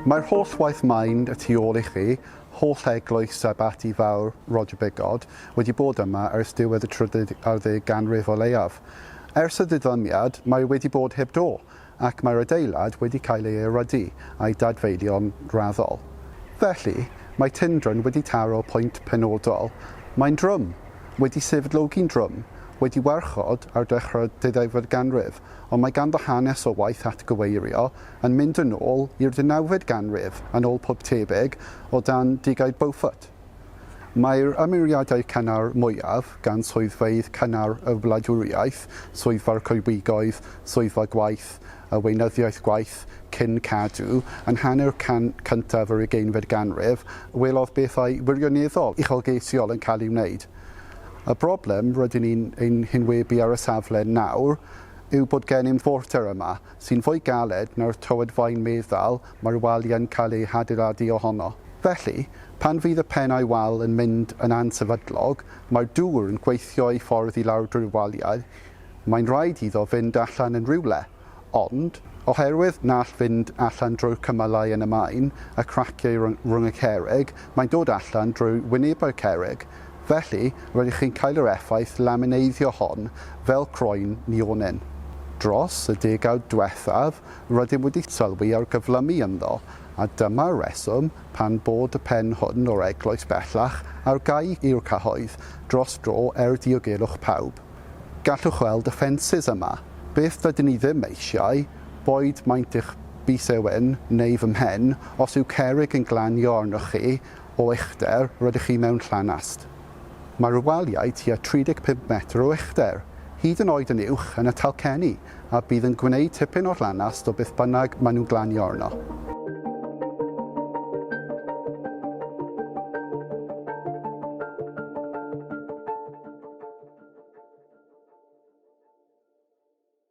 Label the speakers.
Speaker 1: Mae'r holl waith maen y tu ôl i chi, holl eglwys Abaty Fawr Roger Bigod, wedi bod yma ers diwedd y trydydd ar ddeg ganrif o leiaf. Ers y diddymiad, mae wedi bod heb do, ac mae'r adeilad wedi cael ei erydu a'i dadfeilio'n raddol. Felly, mae Tindrun wedi taro pwynt penodol. Mae'n drwm. Wedi sefydlogi'n drwm. Wedi warchod ar dechrau'r deuddegfed ganrif, ond mae ganddo hanes o waith atgyweirio yn mynd yn ôl i'r ddeunawfed ganrif, yn ôl pob tebyg, o dan Dugaid Beaufort. Mae'r ymyriadau cynnar mwyaf gan swyddfeydd cynnar y wladwriaeth, Swyddfa'r Coedwigoedd, Swyddfa Gwaith, y Weinyddiaeth Gwaith, cyn Cadw, yn hanner can cyntaf yr ugeinfed ganrif, welodd bethau wirioneddol uchelgeisiol yn cael ei wneud. Y broblem rydyn ni'n ein hwynebu ar y safle nawr yw bod gennym forter yma, sy'n fwy galed na'r tywod faen meddal mae'r waliau'n cael eu hadeiladu ohono. Felly, pan fydd y pennau wal yn mynd yn ansefydlog, mae'r dŵr yn gweithio ei ffordd i lawr drwy'r waliau. Mae'n rhaid iddo fynd allan yn rhywle. Ond, oherwydd na all fynd allan drwy'r cymylau yn y maen, y craciau rhwng y cerrig, mae'n dod allan drwy wynebau'r cerrig. Felly, rydych chi'n cael yr effaith lamineiddio hon, fel croen nionyn. Dros y degawd diwethaf, rydym wedi sylwi ar gyflymu ynddo, a dyma'r rheswm pan bod y pen hwn o'r eglwys bellach ar gau i'r cyhoedd dros dro er diogelwch pawb. Gallwch weld y ffensys yma. Beth dydyn ni ddim eisiau, boed maint eich bys ewin neu fy mhen, os yw cerrig yn glanio arnoch chi o uchder, rydych chi mewn llanast. Mae'r waliau tua 35 metr o uchder, hyd yn oed yn uwch yn y talcenni, a bydd yn gwneud tipyn o llanast o beth bynnag maen nhw'n glanio arno.